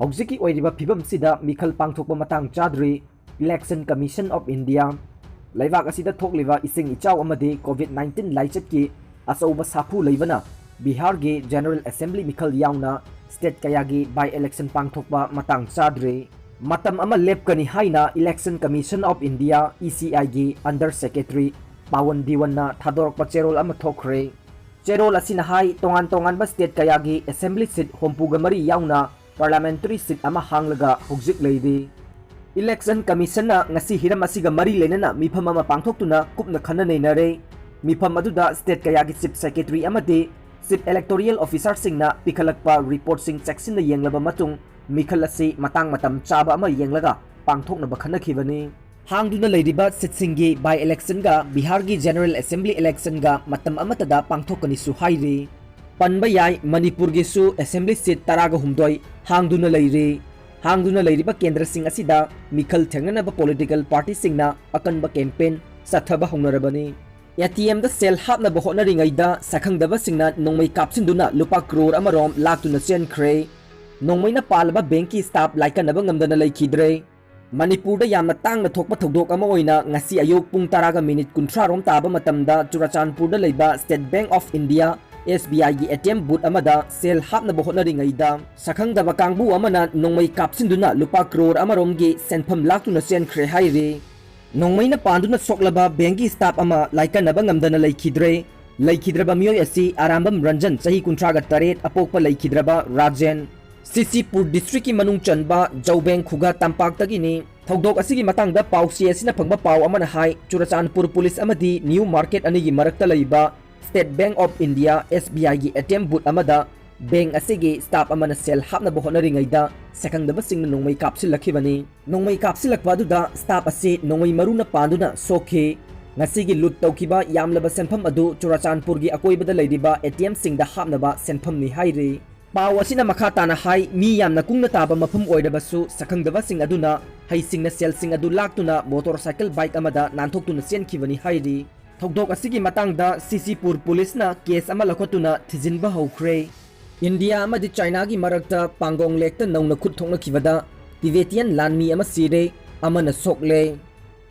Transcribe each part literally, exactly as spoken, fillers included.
ꯍꯧꯖꯤꯛꯀꯤ ꯑꯣꯏꯔꯤꯕ ꯐꯤꯕꯝꯁꯤꯗ ꯃꯤꯈꯜ ꯄꯥꯡꯊꯣꯛꯄ ꯃꯇꯥꯡ ꯆꯥꯗ꯭ꯔꯤ꯫ Election Commission of India, ꯂꯩꯕꯥꯛ ꯑꯁꯤꯗ ꯊꯣꯛꯂꯤꯕ ꯏꯁꯤꯡ ꯏꯆꯥꯎ ꯑꯃꯗꯤ COVID nineteen ꯂꯥꯏꯆꯠꯀꯤ ꯑꯆꯧꯕ ꯁꯥꯐꯨ ꯂꯩꯕꯅ ꯕꯤꯍꯥꯔꯒꯤ General Assembly ꯃꯤꯈꯜ ꯌꯥꯎꯅ state ꯀꯌꯥꯒꯤ by election ꯄꯥꯡꯊꯣꯛꯄ ꯃꯇꯥꯡ ꯆꯥꯗ꯭ꯔꯤ꯫ ꯃꯇꯝ ꯑꯃ ꯂꯦꯞꯀꯅꯤ ꯍꯥꯏꯅ Election Commission of India, ECI ꯒꯤ Under Secretary ꯄꯥꯋꯟ ꯗꯤꯋꯟꯅ ꯊꯥꯗꯣꯔꯛꯄ ꯆꯦꯔꯣꯜ ꯑꯃ ꯊꯣꯛꯈ꯭ꯔꯦ꯫ ꯆꯦꯔꯣꯜ ꯑꯁꯤꯅ ꯍꯥꯏ, ꯇꯣꯉꯥꯟ ꯇꯣꯉꯥꯟꯕ state ꯀꯌꯥꯒꯤ assembly seat ꯍꯨꯝꯐꯨꯒ ꯃꯔꯤ ꯌꯥꯎꯅ parliamentary seat ꯑꯃ ꯍꯥꯡꯂꯒ ꯍꯧꯖꯤꯛ ꯂꯩꯔꯤ꯫ Election Commission ꯅ ꯉꯁꯤ ꯍꯤꯔꯝ ꯑꯁꯤꯒ ꯃꯔꯤ ꯂꯩꯅꯅ ꯃꯤꯐꯝ ꯑꯃ ꯄꯥꯡꯊꯣꯛꯇꯨꯅ ꯀꯨꯞꯅ ꯈꯟꯅ ꯅꯩꯅꯔꯦ꯫ ꯃꯤꯐꯝ ꯑꯗꯨꯗ state ꯀꯌꯥꯒꯤ Chief Secretary ꯑꯃꯗꯤ Chief Electoral Officer ꯁꯤꯡꯅ ꯄꯤꯈꯠꯂꯛꯄ report ꯁꯤꯡ ꯆꯦꯛꯁꯤꯟꯅ ꯌꯦꯡꯂꯕ ꯃꯇꯨꯡ, ꯃꯤꯈꯜ ꯑꯁꯤ ꯃꯇꯥꯡ ꯃꯇꯝ ꯆꯥꯕ ꯑꯃ ꯌꯦꯡꯂꯒ ꯄꯥꯡꯊꯣꯛꯅꯕ ꯈꯟꯅꯈꯤꯕꯅꯤ꯫ ꯍꯥꯡꯗꯨꯅ ꯂꯩꯔꯤꯕ seat ꯁꯤꯡꯒꯤ by election ꯒ ꯕꯤꯍꯥꯔꯒꯤ General Assembly election ꯒ ꯃꯇꯝ ꯑꯃꯠꯇꯗ ꯄꯥꯡꯊꯣꯛꯀꯅꯤꯁꯨ ꯍꯥꯏꯔꯤ꯫ ꯄꯟꯕ ꯌꯥꯏ, ꯃꯅꯤꯄꯨꯔꯒꯤꯁꯨ assembly seat ꯇꯔꯥꯒ ꯍꯨꯝꯗꯣꯏ ꯍꯥꯡꯗꯨꯅ ꯂꯩꯔꯤ꯫ ꯍꯥꯡꯗꯨꯅ ꯂꯩꯔꯤꯕ ꯀꯦꯟꯗ꯭ꯔꯁꯤꯡ ꯑꯁꯤꯗ ꯃꯤꯈꯜ ꯊꯦꯡꯅꯅꯕ political party ꯁꯤꯡꯅ ꯑꯀꯟꯕ campaign ꯆꯠꯊꯕ ꯍꯧꯅꯔꯕꯅꯤ꯫ ATM ꯗ ꯁꯦꯜ ꯍꯥꯞꯅꯕ ꯍꯣꯠꯅꯔꯤꯉꯩꯗ ꯁꯛꯈꯪꯗꯕꯁꯤꯡꯅ ꯅꯣꯡꯃꯩ ꯀꯥꯞꯁꯤꯟꯗꯨꯅ ꯂꯨꯄꯥ ꯀ꯭ꯔꯣꯔ ꯑꯃꯔꯣꯝ ꯂꯥꯛꯇꯨꯅ ꯆꯦꯟꯈ꯭ꯔꯦ꯫ ꯅꯣꯡꯃꯩꯅ ꯄꯥꯜꯂꯕ bank ꯀꯤ staff ꯂꯥꯏꯀꯠꯅꯕ ꯉꯝꯗꯅ ꯂꯩꯈꯤꯗ꯭ꯔꯦ꯫ ꯃꯅꯤꯄꯨꯔꯗ ꯌꯥꯝꯅ ꯇꯥꯡꯅ ꯊꯣꯛꯄ ꯊꯧꯗꯣꯛ ꯑꯃ ꯑꯣꯏꯅ ꯉꯁꯤ ꯑꯌꯨꯛ ꯄꯨꯡ ꯇꯔꯥꯒ minute ꯀꯨꯟꯊ꯭ꯔꯥ ꯔꯣꯝ ꯇꯥꯕ ꯃꯇꯝꯗ ꯆꯨꯔꯆꯥꯟꯄꯨꯔꯗ ꯂꯩꯕ State Bank of India, SBI ꯒꯤ ATM booth ꯑꯃꯗ ꯁꯦꯜ ꯍꯥꯞꯅꯕ ꯍꯣꯠꯅꯔꯤꯉꯩꯗ ꯁꯛꯈꯪꯗꯕ ꯀꯥꯡꯕꯨ ꯑꯃꯅ ꯅꯣꯡꯃꯩ ꯀꯥꯞꯁꯤꯟꯗꯨꯅ ꯂꯨꯄꯥ ꯀ꯭ꯔꯣꯔ ꯑꯃꯔꯣꯝꯒꯤ ꯁꯦꯟꯐꯝ ꯂꯥꯛꯇꯨꯅ ꯆꯦꯟꯈ꯭ꯔꯦ ꯍꯥꯏꯔꯤ꯫ ꯅꯣꯡꯃꯩꯅ ꯄꯥꯟꯗꯨꯅ ꯁꯣꯛꯂꯕ bank ꯀꯤ staff ꯑꯃ ꯂꯥꯏꯀꯠꯅꯕ ꯉꯝꯗꯅ ꯂꯩꯈꯤꯗ꯭ꯔꯦ꯫ ꯂꯩꯈꯤꯗ꯭ꯔꯕ ꯃꯤꯑꯣꯏ ꯑꯁꯤ ꯑꯔꯥꯝꯕꯝ ꯔꯟꯖꯟ, ꯆꯍꯤ ꯀꯨꯟꯊ꯭ꯔꯥꯒ ꯇꯔꯦꯠ, ꯑꯄꯣꯛꯄ ꯂꯩꯈꯤꯗ꯭ꯔꯕ ꯔꯥꯖꯦꯟ, ꯁꯤꯁꯤꯄꯨꯔ district ꯀꯤ ꯃꯅꯨꯡ ꯆꯟꯕ ꯖꯧꯕꯦꯡ ꯈꯨꯒꯥ ꯇꯝꯄꯥꯛꯇꯒꯤꯅꯤ꯫ ꯊꯧꯗꯣꯛ ꯑꯁꯤꯒꯤ ꯃꯇꯥꯡꯗ ꯄꯥꯎꯆꯦ ꯑꯁꯤꯅ ꯐꯪꯕ ꯄꯥꯎ ꯑꯃꯅ ꯍꯥꯏ, ꯆꯨꯔꯆꯥꯟꯄꯨꯔ police ꯑꯃꯗꯤ New Market ꯑꯅꯤꯒꯤ ꯃꯔꯛꯇ ꯂꯩꯕ State Bank of India, SBI ꯒꯤ ATM booth ꯑꯃꯗ bank ꯑꯁꯤꯒꯤ staff ꯑꯃꯅ ꯁꯦꯜ ꯍꯥꯞꯅꯕ ꯍꯣꯠꯅꯔꯤꯉꯩꯗ ꯁꯛꯈꯪꯗꯕꯁꯤꯡꯅ ꯅꯣꯡꯃꯩ ꯀꯥꯞꯁꯤꯜꯂꯛꯈꯤꯕꯅꯤ꯫ ꯅꯣꯡꯃꯩ ꯀꯥꯞꯁꯤꯜꯂꯛꯄ ꯑꯗꯨꯗ staff ꯑꯁꯤ ꯅꯣꯡꯃꯩ ꯃꯔꯨꯅ ꯄꯥꯟꯗꯨꯅ ꯁꯣꯛꯈꯤ꯫ ꯉꯁꯤꯒꯤ loot ꯇꯧꯈꯤꯕ ꯌꯥꯝꯂꯕ ꯁꯦꯟꯐꯝ ꯑꯗꯨ ꯆꯨꯔꯆꯥꯟꯄꯨꯔꯒꯤ ꯑꯀꯣꯏꯕꯗ ꯂꯩꯔꯤꯕ ATM ꯁꯤꯡꯗ ꯍꯥꯞꯅꯕ ꯁꯦꯟꯐꯝꯅꯤ ꯍꯥꯏꯔꯤ꯫ ꯄꯥꯎ ꯑꯁꯤꯅ ꯃꯈꯥ ꯇꯥꯅ ꯍꯥꯏ, ꯃꯤ ꯌꯥꯝꯅ ꯀꯨꯡꯅ ꯇꯥꯕ ꯃꯐꯝ ꯑꯣꯏꯔꯕꯁꯨ ꯁꯛꯈꯪꯗꯕꯁꯤꯡ ꯑꯗꯨꯅ ꯍꯩꯁꯤꯡꯅ ꯁꯦꯜꯁꯤꯡ ꯑꯗꯨ ꯂꯥꯛꯇꯨꯅ motorcycle bike ꯑꯃꯗ ꯅꯥꯟꯊꯣꯛꯇꯨꯅ ꯆꯦꯟꯈꯤꯕꯅꯤ ꯍꯥꯏꯔꯤ꯫ ꯊꯧꯗꯣꯛ ꯑꯁꯤꯒꯤ ꯃꯇꯥꯡꯗ ꯁꯤꯁꯤꯄꯨꯔ police ꯅ case ꯑꯃ ꯂꯧꯈꯠꯇꯨꯅ ꯊꯤꯖꯤꯟꯕ ꯍꯧꯈ꯭ꯔꯦ꯫ ꯏꯟꯗꯤꯌꯥ ꯑꯃꯗꯤ ꯆꯥꯏꯅꯥꯒꯤ ꯃꯔꯛꯇ ꯄꯥꯡꯒꯣꯡ ꯂꯦꯛꯇ ꯅꯧꯅ ꯈꯨꯠ ꯊꯣꯛꯅꯈꯤꯕꯗ ꯇꯤꯕꯦꯇꯤꯌꯟ ꯂꯥꯟꯃꯤ ꯑꯃ ꯁꯤꯔꯦ, ꯑꯃꯅ ꯁꯣꯛꯂꯦ꯫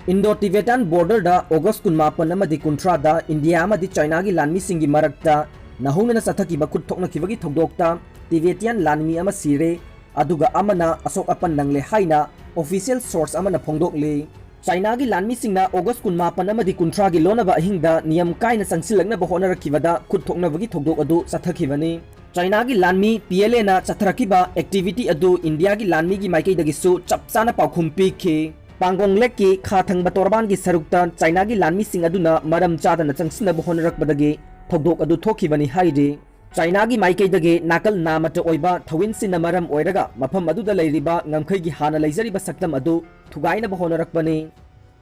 ꯏꯟꯗꯣ ꯇꯤꯕꯦꯇꯥꯟ ꯕꯣꯔꯗꯔꯗ ꯑꯣꯒꯁ ꯀꯨꯟꯃꯥꯄꯟ ꯑꯃꯗꯤ ꯀꯨꯟꯊ꯭ꯔꯥꯗ ꯏꯟꯗꯤꯌꯥ ꯑꯃꯗꯤ ꯆꯥꯏꯅꯥꯒꯤ ꯂꯥꯟꯃꯤꯁꯤꯡꯒꯤ ꯃꯔꯛꯇ ꯅꯧꯍꯧꯅꯅ ꯆꯠꯊꯈꯤꯕ ꯈꯨꯠ ꯊꯣꯛꯅꯈꯤꯕꯒꯤ ꯊꯧꯗꯣꯛꯇ ꯇꯤꯕꯦꯇꯤꯌꯟ ꯂꯥꯟꯃꯤ ꯑꯃ ꯁꯤꯔꯦ, ꯑꯗꯨꯒ ꯑꯃꯅ ꯑꯁꯣꯛ ꯑꯄꯟ ꯅꯪꯂꯦ ꯍꯥꯏꯅ ꯑꯣꯐꯤꯁꯤꯌꯦꯜ ꯁꯣꯔꯁ ꯑꯃꯅ ꯐꯣꯡꯗꯣꯛꯂꯤ꯫ ꯆꯥꯏꯅꯥꯒꯤ ꯂꯥꯟꯃꯤꯁꯤꯡꯅ ꯑꯣꯒꯁ ꯀꯨꯟꯃꯥꯄꯟ ꯑꯃꯗꯤ ꯀꯨꯟꯊ꯭ꯔꯥꯒꯤ ꯂꯣꯟꯅꯕ ꯑꯍꯤꯡꯗ ꯅꯤꯌꯝ ꯀꯥꯏꯅ ꯆꯪꯁꯤꯜꯂꯛꯅꯕ ꯍꯣꯠꯅꯔꯛꯈꯤꯕꯗ ꯈꯨꯠ ꯊꯣꯛꯅꯕꯒꯤ ꯊꯧꯗꯣꯛ ꯑꯗꯨ ꯆꯠꯊꯈꯤꯕꯅꯤ꯫ ꯆꯥꯏꯅꯥꯒꯤ ꯂꯥꯟꯃꯤ ꯄꯤ ꯑꯦꯜ ꯑꯦꯅ ꯆꯠꯊꯔꯛꯈꯤꯕ ꯑꯦꯛꯇꯤꯚꯤꯇꯤ ꯑꯗꯨ ꯏꯟꯗꯤꯌꯥꯒꯤ ꯂꯥꯟꯃꯤꯒꯤ ꯃꯥꯏꯀꯩꯗꯒꯤꯁꯨ ꯆꯞ ꯆꯥꯅ ꯄꯥꯎꯈꯨꯝ ꯄꯤꯈꯤ꯫ ꯄꯥꯡꯒꯣꯡ ꯂꯦꯛꯀꯤ ꯈꯥ ꯊꯪꯕ ꯇꯣꯔꯕꯥꯟꯒꯤ ꯁꯔꯨꯛꯇ ꯆꯥꯏꯅꯥꯒꯤ ꯂꯥꯟꯃꯤꯁꯤꯡ ꯑꯗꯨꯅ ꯃꯔꯝ ꯆꯥꯗꯅ ꯆꯪꯁꯤꯟꯅꯕ ꯍꯣꯠꯅꯔꯛꯄꯗꯒꯤ ꯊꯧꯗꯣꯛ ꯑꯗꯨ ꯊꯣꯛꯈꯤꯕꯅꯤ ꯍꯥꯏꯔꯤ꯫ ꯆꯥꯏꯅꯥꯒꯤ ꯃꯥꯏꯀꯩꯗꯒꯤ ꯅꯥꯀꯜ ꯅꯥꯃꯠꯇ ꯑꯣꯏꯕ ꯊꯧꯋꯤꯟꯁꯤꯟꯅ ꯃꯔꯝ ꯑꯣꯏꯔꯒ ꯃꯐꯝ ꯑꯗꯨꯗ ꯂꯩꯔꯤꯕ ꯉꯝꯈꯩꯒꯤ ꯍꯥꯟꯅ ꯂꯩꯖꯔꯤꯕ ꯁꯛꯇꯝ ꯑꯗꯨ ꯊꯨꯒꯥꯏꯅꯕ ꯍꯣꯠꯅꯔꯛꯄꯅꯤ꯫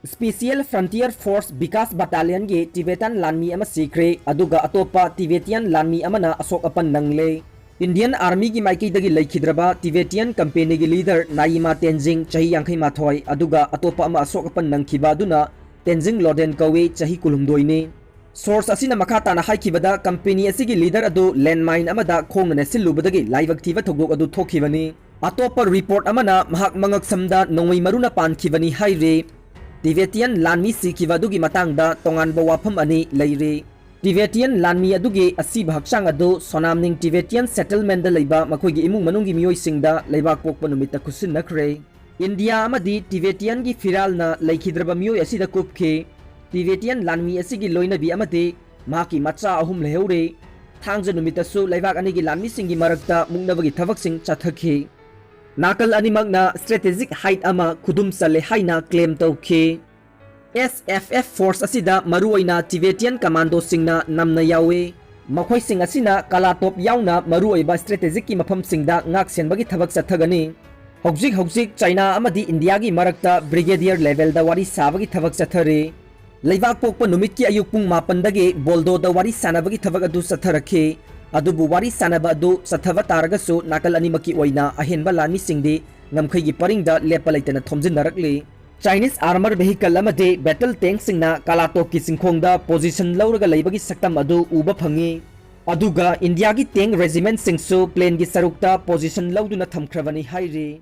ꯁ꯭ꯄꯦꯁꯤꯌꯦꯜ ꯐ꯭ꯔꯟꯇꯤꯌꯔ ꯐꯣꯔꯁ ꯕꯤꯀꯥꯁ ꯕꯇꯥꯂꯤꯌꯟꯒꯤ ꯇꯤꯕꯦꯇꯥꯟ ꯂꯥꯟꯃꯤ ꯑꯃ ꯁꯤꯈ꯭ꯔꯦ, ꯑꯗꯨꯒ ꯑꯇꯣꯞꯄ ꯇꯤꯕꯦꯇꯤꯌꯟ ꯂꯥꯟꯃꯤ ꯑꯃꯅ ꯑꯁꯣꯛ ꯑꯄꯟ ꯅꯪꯂꯦ꯫ ꯏꯟꯗꯤꯌꯟ ꯑꯥꯔꯃꯤꯒꯤ ꯃꯥꯏꯀꯩꯗꯒꯤ ꯂꯩꯈꯤꯗ꯭ꯔꯕ ꯇꯤꯕꯦꯇꯤꯌꯟ ꯀꯝꯄꯦꯅꯤꯒꯤ ꯂꯤꯗꯔ ꯅꯥꯌꯤꯃꯥ ꯇꯦꯟꯖꯤꯡ, ꯆꯍꯤ ꯌꯥꯡꯈꯩ ꯃꯥꯊꯣꯏ, ꯑꯗꯨꯒ ꯑꯇꯣꯞꯄ ꯑꯃ ꯑꯁꯣꯛ ꯑꯄꯟ ꯅꯪꯈꯤꯕ ꯑꯗꯨꯅ ꯇꯦꯟꯖꯤꯡ ꯂꯣꯗꯦꯟ ꯀꯧꯏ, ꯆꯍꯤ ꯀꯨꯟꯍꯨꯝꯗꯣꯏꯅꯤ꯫ ꯁꯣꯔꯁ ꯑꯁꯤꯅ ꯃꯈꯥ ꯇꯥꯅ ꯍꯥꯏꯈꯤꯕꯗ, ꯀꯝꯄꯦꯅꯤ ꯑꯁꯤꯒꯤ ꯂꯤꯗꯔ ꯑꯗꯨ ꯂꯦꯟꯃꯥꯏꯟ ꯑꯃꯗ ꯈꯣꯡꯅ ꯅꯦꯠꯁꯤꯜꯂꯨꯕꯗꯒꯤ ꯂꯥꯏꯕꯛ ꯊꯤꯕ ꯊꯧꯗꯣꯛ ꯑꯗꯨ ꯊꯣꯛꯈꯤꯕꯅꯤ꯫ ꯑꯇꯣꯞꯄ ꯔꯤꯄꯣꯔꯠ ꯑꯃꯅ ꯃꯍꯥꯛ ꯃꯉꯛꯁꯝꯗ ꯅꯣꯡꯃꯩ ꯃꯔꯨꯅ ꯄꯥꯟꯈꯤꯕꯅꯤ ꯍꯥꯏꯔꯤ꯫ ꯇꯤꯕꯦꯇꯤꯌꯟ ꯂꯥꯟꯃꯤ ꯁꯤꯈꯤꯕ ꯑꯗꯨꯒꯤ ꯃꯇꯥꯡꯗ ꯇꯣꯉꯥꯟꯕ ꯋꯥꯐꯝ ꯑꯅꯤ ꯂꯩꯔꯤ꯫ ꯇꯤꯕꯦꯇꯤꯌꯟ ꯂꯥꯟꯃꯤ ꯑꯗꯨꯒꯤ ꯑꯁꯤꯕ ꯍꯛꯆꯥꯡ ꯑꯗꯨ ꯁꯣꯅꯥꯝꯅꯤꯡ ꯇꯤꯕꯦꯇꯤꯌꯟ ꯁꯦꯇꯜꯃꯦꯟꯗ ꯂꯩꯕ ꯃꯈꯣꯏꯒꯤ ꯏꯃꯨꯡ ꯃꯅꯨꯡꯒꯤ ꯃꯤꯑꯣꯏꯁꯤꯡꯗ ꯂꯩꯕꯥꯛ ꯄꯣꯛꯄ ꯅꯨꯃꯤꯠꯇ ꯈꯨꯠꯁꯤꯟꯅꯈ꯭ꯔꯦ꯫ ꯏꯟꯗꯤꯌꯥ ꯑꯃꯗꯤ ꯇꯤꯕꯦꯇꯤꯌꯟꯒꯤ ꯐꯤꯔꯥꯜꯅ ꯂꯩꯈꯤꯗ꯭ꯔꯕ ꯃꯤꯑꯣꯏ ꯑꯁꯤꯗ ꯀꯨꯞꯈꯤ꯫ ꯇꯤꯕꯦꯇꯤꯌꯟ ꯂꯥꯟꯃꯤ ꯑꯁꯤꯒꯤ ꯂꯣꯏꯅꯕꯤ ꯑꯃꯗꯤ ꯃꯍꯥꯛꯀꯤ ꯃꯆꯥ ꯑꯍꯨꯝ ꯂꯩꯍꯧꯔꯤ꯫ ꯊꯥꯡꯖ ꯅꯨꯃꯤꯠꯇꯁꯨ ꯂꯩꯕꯥꯛ ꯑꯅꯤꯒꯤ ꯂꯥꯟꯃꯤꯁꯤꯡꯒꯤ ꯃꯔꯛꯇ ꯃꯨꯛꯅꯕꯒꯤ ꯊꯕꯛꯁꯤꯡ ꯆꯠꯊꯈꯤ꯫ ꯅꯥꯀꯜ ꯑꯅꯤꯃꯛꯅ ꯁ꯭ꯇꯔꯦꯇꯦꯖꯤꯛ ꯍꯥꯏꯠ ꯑꯃ ꯈꯨꯗꯨꯝ ꯆꯜꯂꯦ ꯍꯥꯏꯅ ꯀ꯭ꯂꯦꯝ ꯇꯧꯈꯤ꯫ ꯑꯦꯁ ꯑꯦꯐ ꯑꯦꯐ ꯐꯣꯔꯁ ꯑꯁꯤꯗ ꯃꯔꯨꯑꯣꯏꯅ ꯇꯤꯕꯦꯇꯤꯌꯟ ꯀꯃꯥꯟꯗꯣꯁꯤꯡꯅ ꯅꯝꯅ ꯌꯥꯎꯏ꯫ ꯃꯈꯣꯏꯁꯤꯡ ꯑꯁꯤꯅ ꯀꯂꯥꯇꯣꯞ ꯌꯥꯎꯅ ꯃꯔꯨꯑꯣꯏꯕ ꯁ꯭ꯇꯔꯦꯇꯦꯖꯤꯛꯀꯤ ꯃꯐꯝꯁꯤꯡꯗ ꯉꯥꯛ ꯁꯦꯟꯕꯒꯤ ꯊꯕꯛ ꯆꯠꯊꯒꯅꯤ꯫ ꯍꯧꯖꯤꯛ ꯍꯧꯖꯤꯛ ꯆꯥꯏꯅꯥ ꯑꯃꯗꯤ ꯏꯟꯗꯤꯌꯥꯒꯤ ꯃꯔꯛꯇ ꯕ꯭ꯔꯤꯒꯦꯗꯤꯌꯔ ꯂꯦꯚꯦꯜꯗ ꯋꯥꯔꯤ ꯁꯥꯕꯒꯤ ꯊꯕꯛ ꯆꯠꯊꯔꯤ꯫ ꯂꯩꯕꯥꯛ ꯄꯣꯛꯄ ꯅꯨꯃꯤꯠꯀꯤ ꯑꯌꯨꯛ ꯄꯨꯡ ꯃꯥꯄꯟꯗꯒꯤ ꯕꯣꯜꯗꯣꯗ ꯋꯥꯔꯤ ꯁꯥꯟꯅꯕꯒꯤ ꯊꯕꯛ ꯑꯗꯨ ꯆꯠꯊꯔꯛꯈꯤ꯫ ꯑꯗꯨꯕꯨ ꯋꯥꯔꯤ ꯁꯥꯟꯅꯕ ꯑꯗꯨ ꯆꯠꯊꯕ ꯇꯥꯔꯒꯁꯨ ꯅꯥꯀꯜ ꯑꯅꯤꯃꯛꯀꯤ ꯑꯣꯏꯅ ꯑꯍꯦꯟꯕ ꯂꯥꯟꯃꯤꯁꯤꯡꯗꯤ ꯉꯝꯈꯩꯒꯤ ꯄꯔꯤꯡꯗ ꯂꯦꯞꯄ ꯂꯩꯇꯅ ꯊꯣꯝꯖꯤꯟꯅꯔꯛꯂꯤ꯫ ꯆꯥꯏꯅꯤꯁ ꯑꯥꯔꯃꯔ ꯚꯦꯍꯤꯀꯜ ꯑꯃꯗꯤ ꯕꯦꯇꯜ ꯇꯦꯡꯛꯁꯤꯡꯅ ꯀꯂꯥꯇꯣꯞꯀꯤ ꯆꯤꯡꯈꯣꯡꯗ ꯄꯣꯖꯤꯁꯟ ꯂꯧꯔꯒ ꯂꯩꯕꯒꯤ ꯁꯛꯇꯝ ꯑꯗꯨ ꯎꯕ ꯐꯪꯉꯤ꯫ ꯑꯗꯨꯒ ꯏꯟꯗꯤꯌꯥꯒꯤ ꯇꯦꯡ ꯔꯦꯖꯤꯃꯦꯟꯠꯁꯤꯡꯁꯨ ꯄ꯭ꯂꯦꯟꯒꯤ ꯁꯔꯨꯛꯇ ꯄꯣꯖꯤꯁꯟ ꯂꯧꯗꯨꯅ ꯊꯝꯈ꯭ꯔꯕꯅꯤ ꯍꯥꯏꯔꯤ꯫